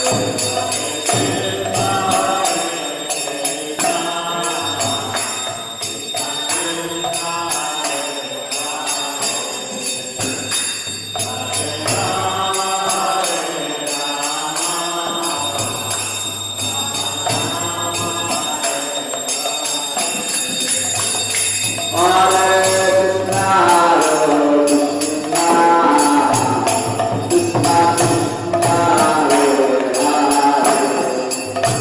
Hare Krishna, Krishna Krishna, Hare Hare.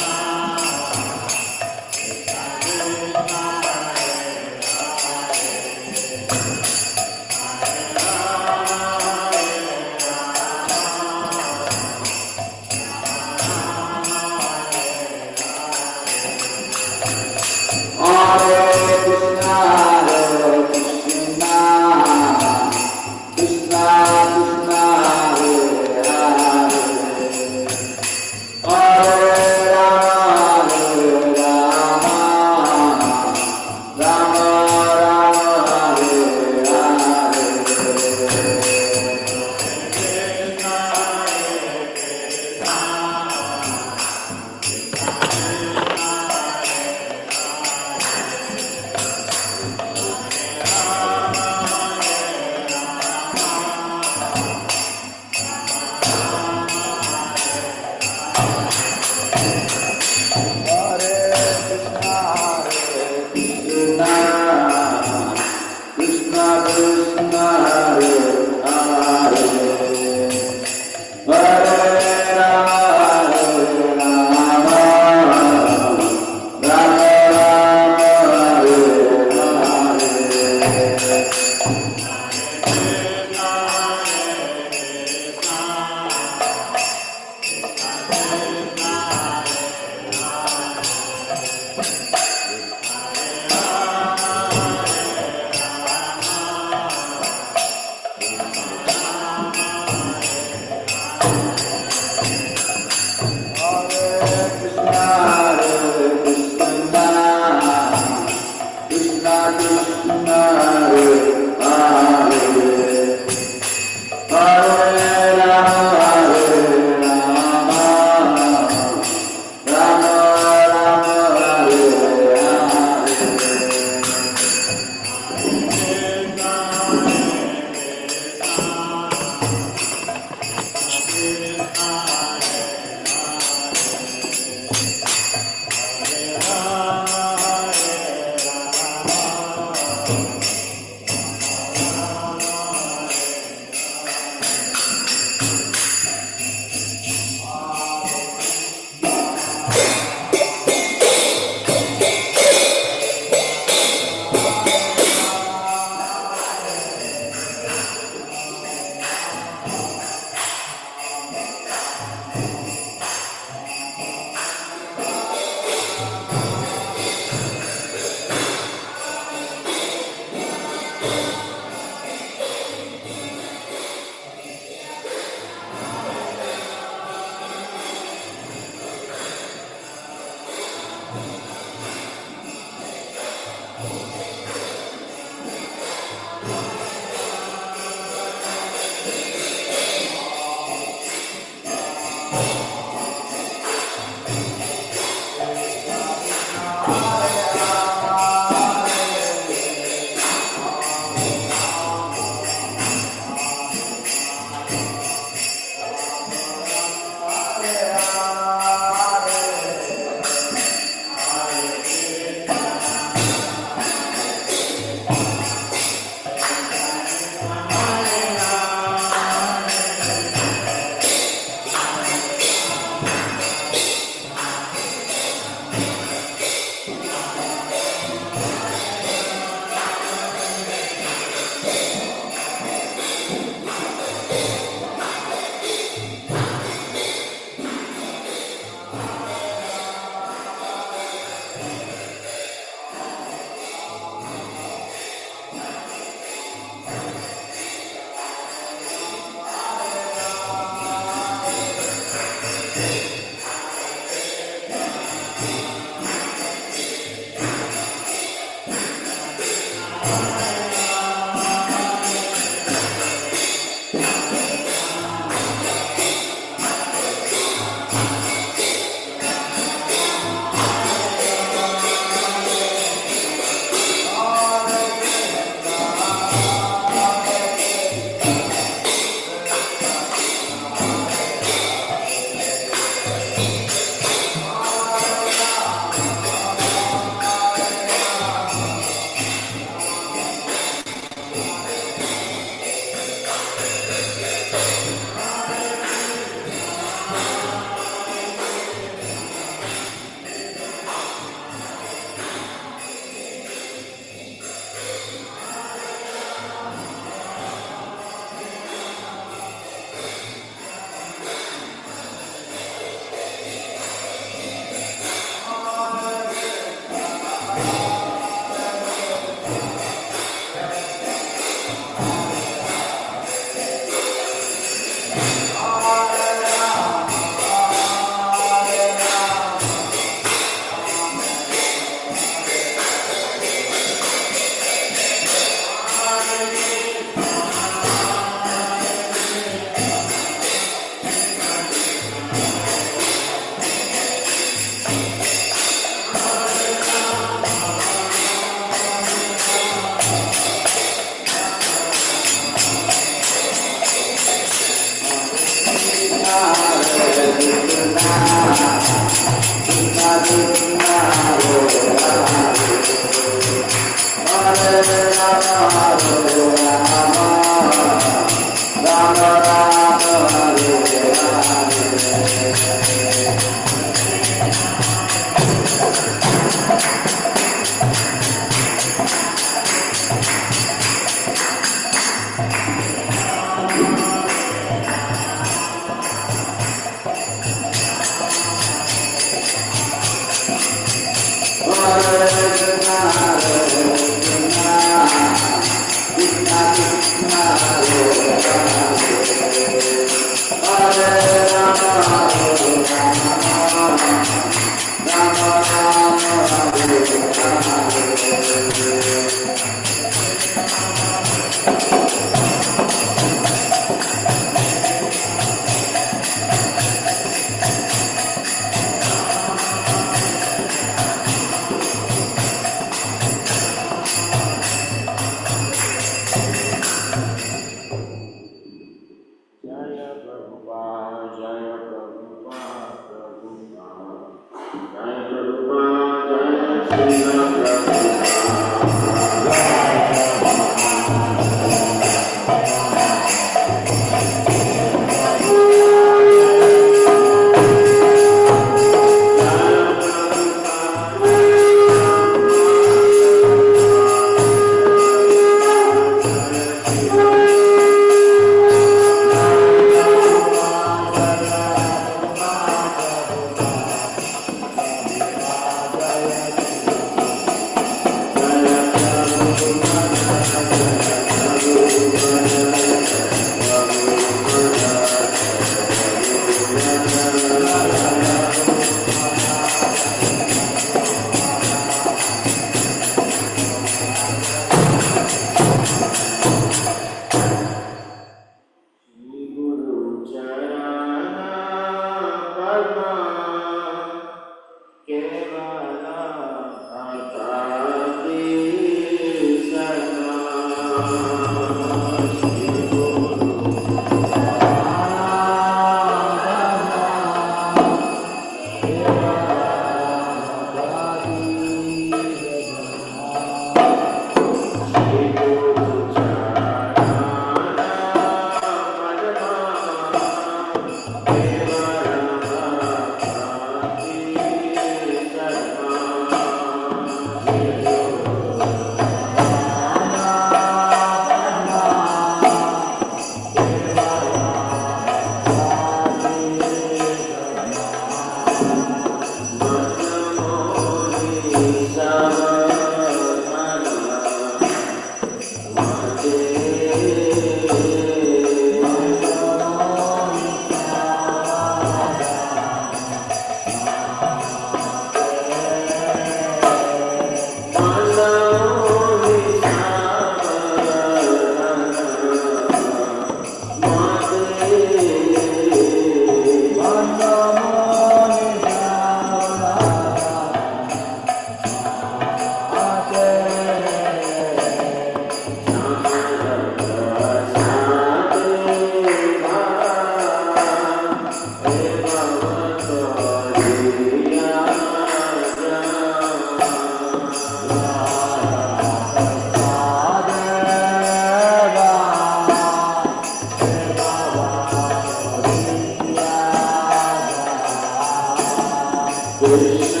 Krishna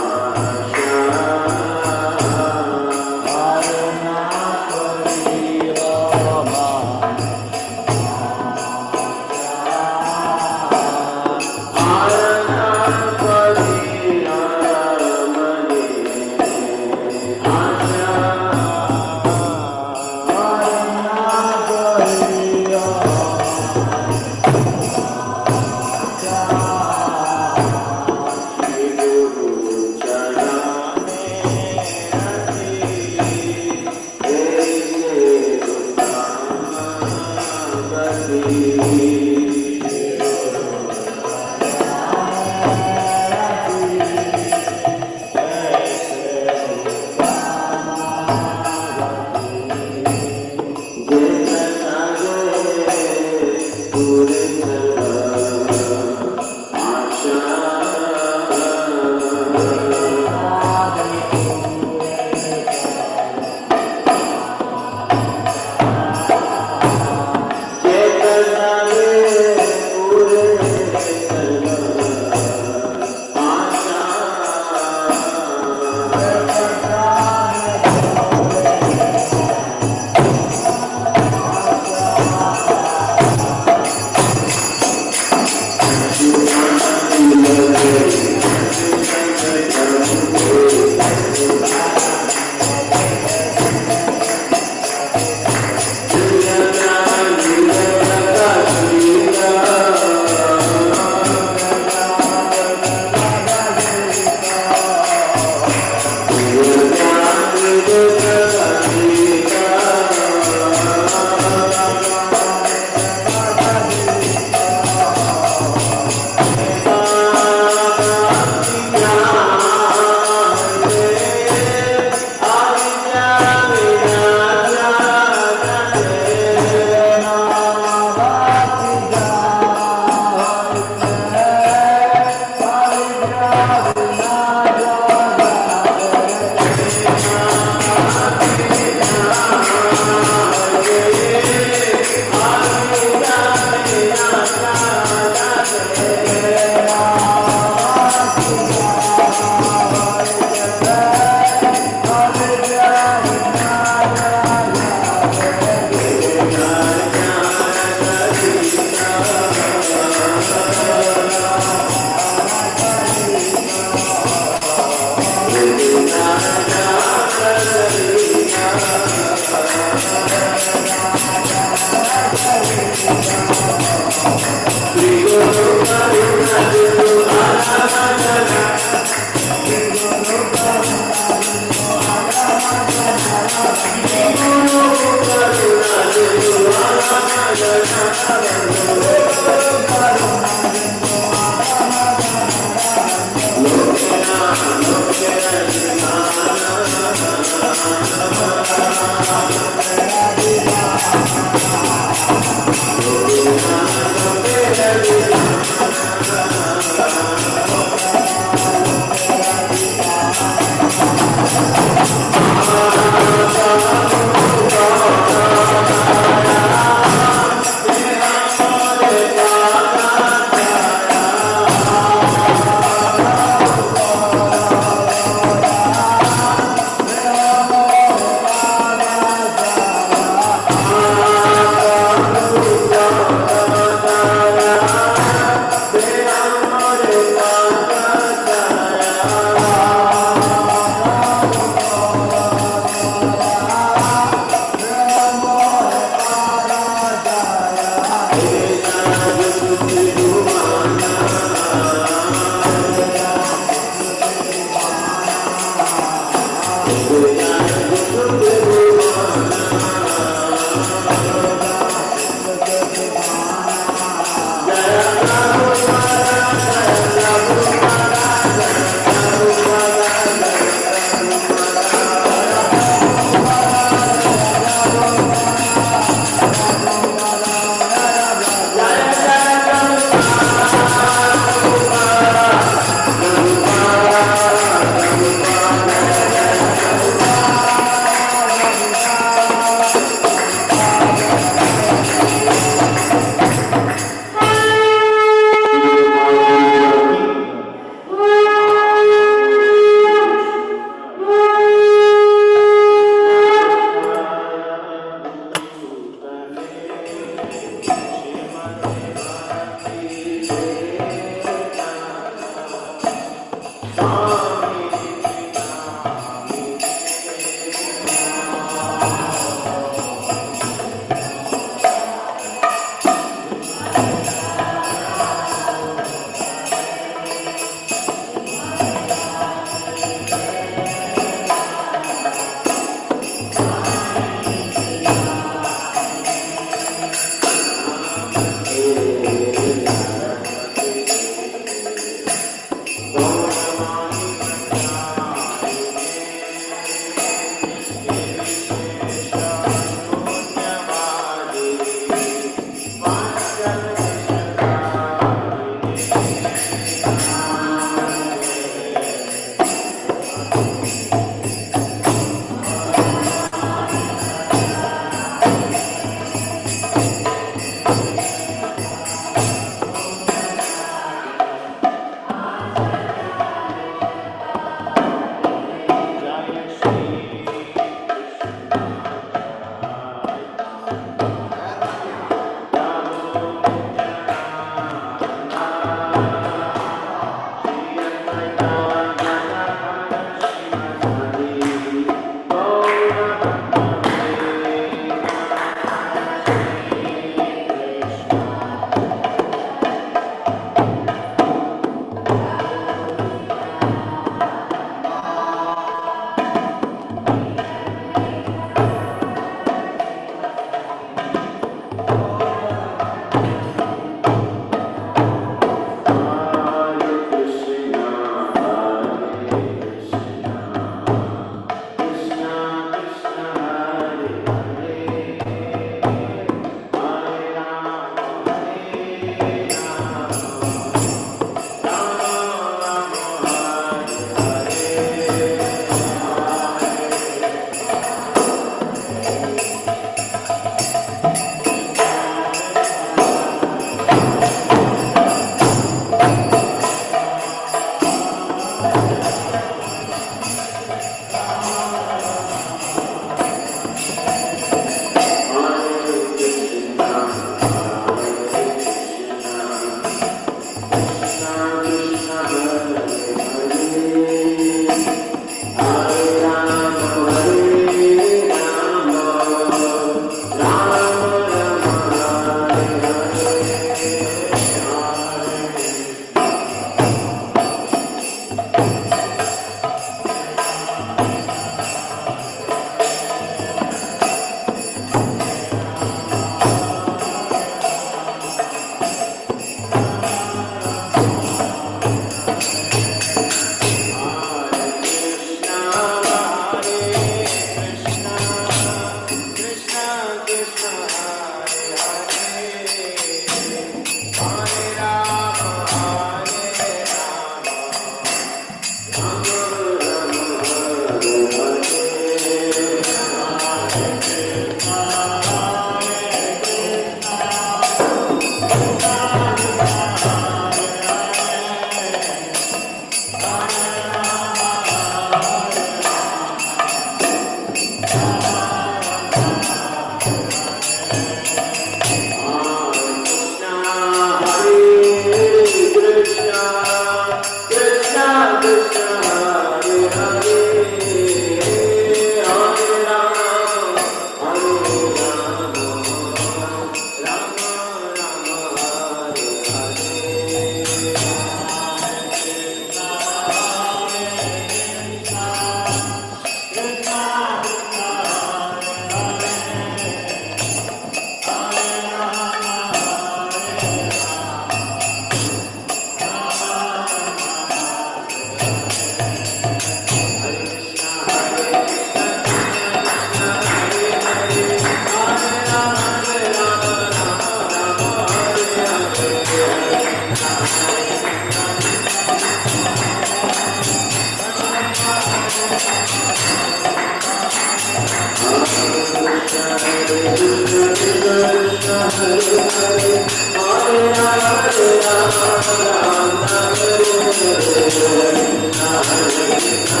Krishna Krishna Hare Hare, Hare Rama Hare Rama Rama Rama Hare Hare, Hare Krishna Hare Krishna.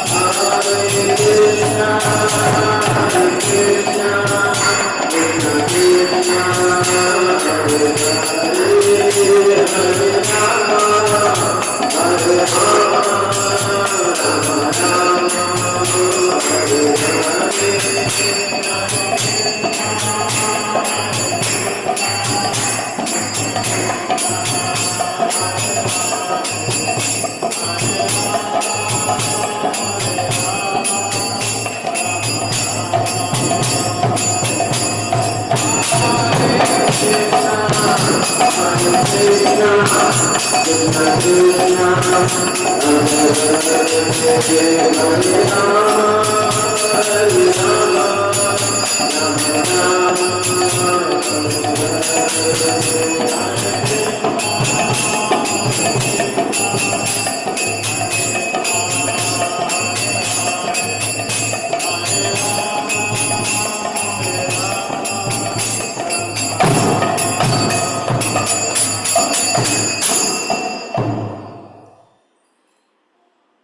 Hare Krishna, Hare Krishna, Krishna Krishna, Hare Hare, Hare Rama, Hare Rama, Rama Rama, Hare Hare. Krishna, Krishna Krishna, Hare Hare, Hare Rama, Hare Rama, Rama Rama, Hare Hare.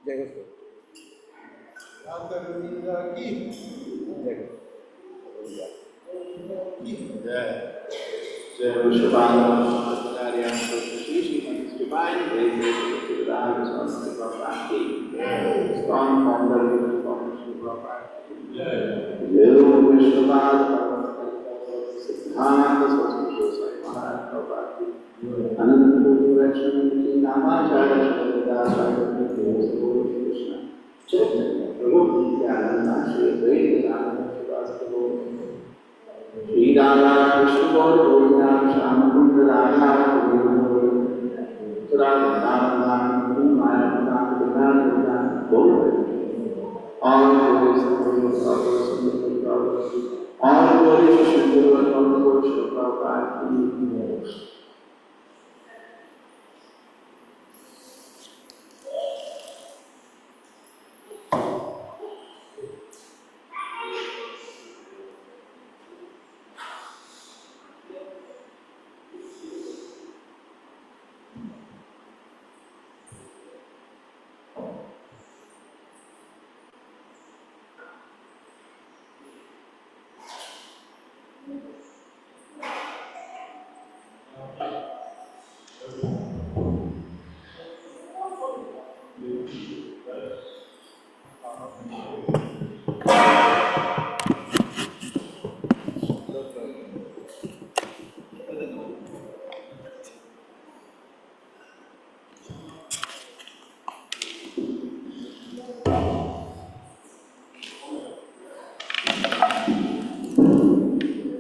Jai Guru. Radha Govinda ki. Jai Guru. Jai. Jai Vishwanath Shri Shri Divine Grace Radha Swami Prabhupada ki. ISKCON founder Swami Prabhupada ki. Jai. Jai Vishwanath Siddhanta Saraswati Goswami Maharaj Prabhupada ki. Ananta Koti Vaishnava ki Namacharya Shri Swami Krishna Chaitanya Prabhu Nityananda Shri Advaita Srivastava Shri Radha Krishna Gaur Govinda Shyam Kund Radha Govind Radha All glories to the All glories to Shri Guru and all glories to Prabhupada.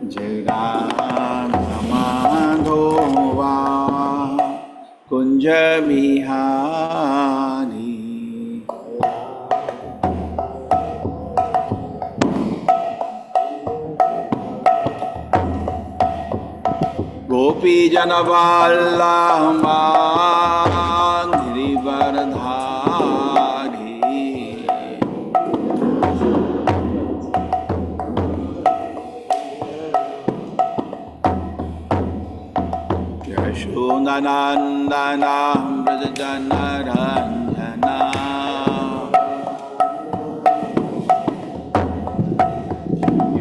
Jai Radha Madhava Kunja Bihari. Gopi Jana Vallabha Girivardhari. Yashodanandana Brajajana Ranjana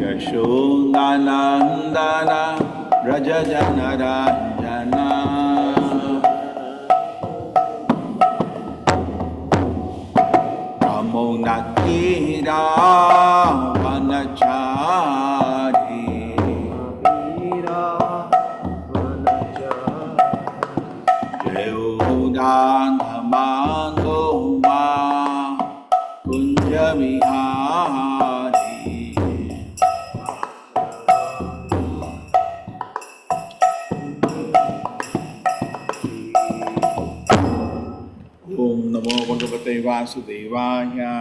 Yashodanandana Brajajana Ranjana Ramonatira Vanachari Jai Radha Madhava Kunja Bihari. Om Namo Bhagavate Vasudevaya.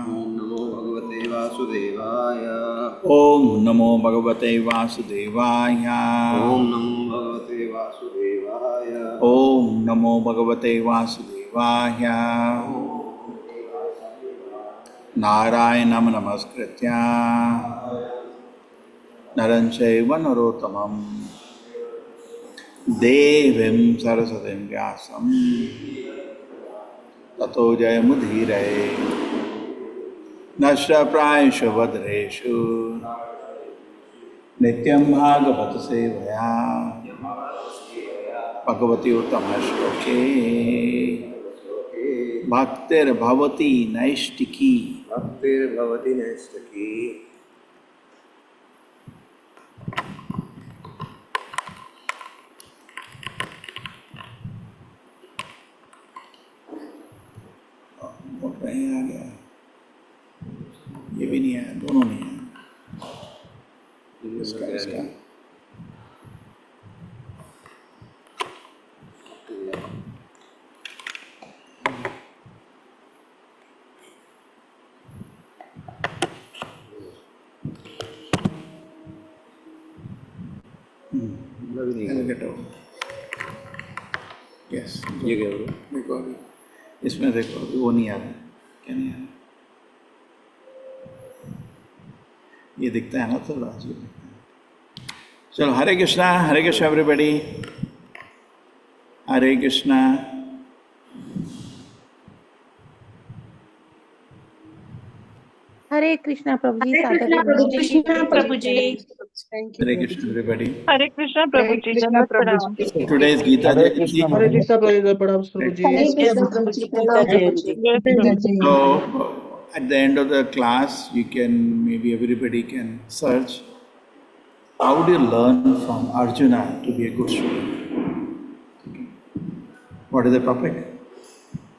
Om Namo Bhagavate Vasudevaya. Om Namo Bhagavate Vasudevaya. Om Namo Bhagavate Vasudevaya. Om Namo Bhagavate Vasudevaya. नारायणं नमस्कृत्य नरं चैव नरोत्तमं देवीं सरस्वतीं व्यासं ततो जयमुदीरये। नष्टप्रायेषु भद्रेषु नित्यं भागवत सेवया भगवती उत्तमश्लोके भक्तिर्भवति नैष्टिकी। भक्तिर्भवति नैष्टिकी। नहीं आ गया, ये भी नहीं आया, दोनों नहीं आया। इसका इसका भी नहीं। Get out. Yes. ये क्या हुआ? देखो, अभी इसमें देखो, अभी वो नहीं आ रहा। क्या नहीं आ रहा? ये दिखता है ना, थोड़ा अजीब दिखता है। चलो, हरे कृष्णा, हरे कृष्णा एवरीबॉडी, हरे कृष्णा। हरे कृष्णा प्रभु जी। हरे कृष्णा प्रभु जी। कृष्णा प्रभु जी। हरे कृष्ण एवरीबॉडी। हरे कृष्णा प्रभु जी, कृष्णा दंडवत प्रभु प्रणाम। जी। Today is Gita Hare Jayanti. Krishna. Hare Krishna Prabhu, प्रणाम प्रभु जी। हरे कृष्णा प्रभु जी, प्रणाम प्रभु जी। Yes, Prabhu. So at the end of the class, you can maybe everybody can search how do you learn from Arjuna to be a good student. Okay. What is the topic?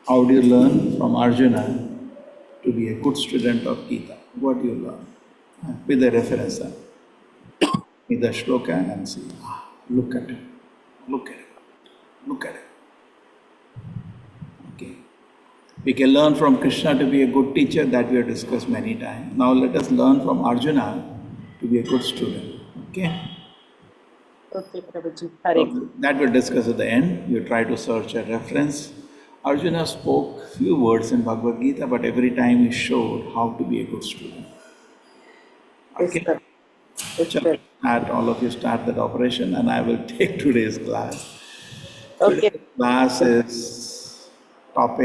How do you learn from Arjuna to be a good student of Gita? What do you learn? With the reference, with the shloka, and see, ah, look at it, look at it, look at it. Okay. We can learn from Krishna to be a good teacher, that we have discussed many times. Now let us learn from Arjuna to be a good student. Okay? Okay, Prabhu ji. Hare So that we'll discuss at the end. You try to search a reference. Arjuna spoke few words in Bhagavad Gita, but every time he showed how to be a good student. Okay? Chalo, start, all of you start that operation, and I will take today's class. Okay. Today's class is topic.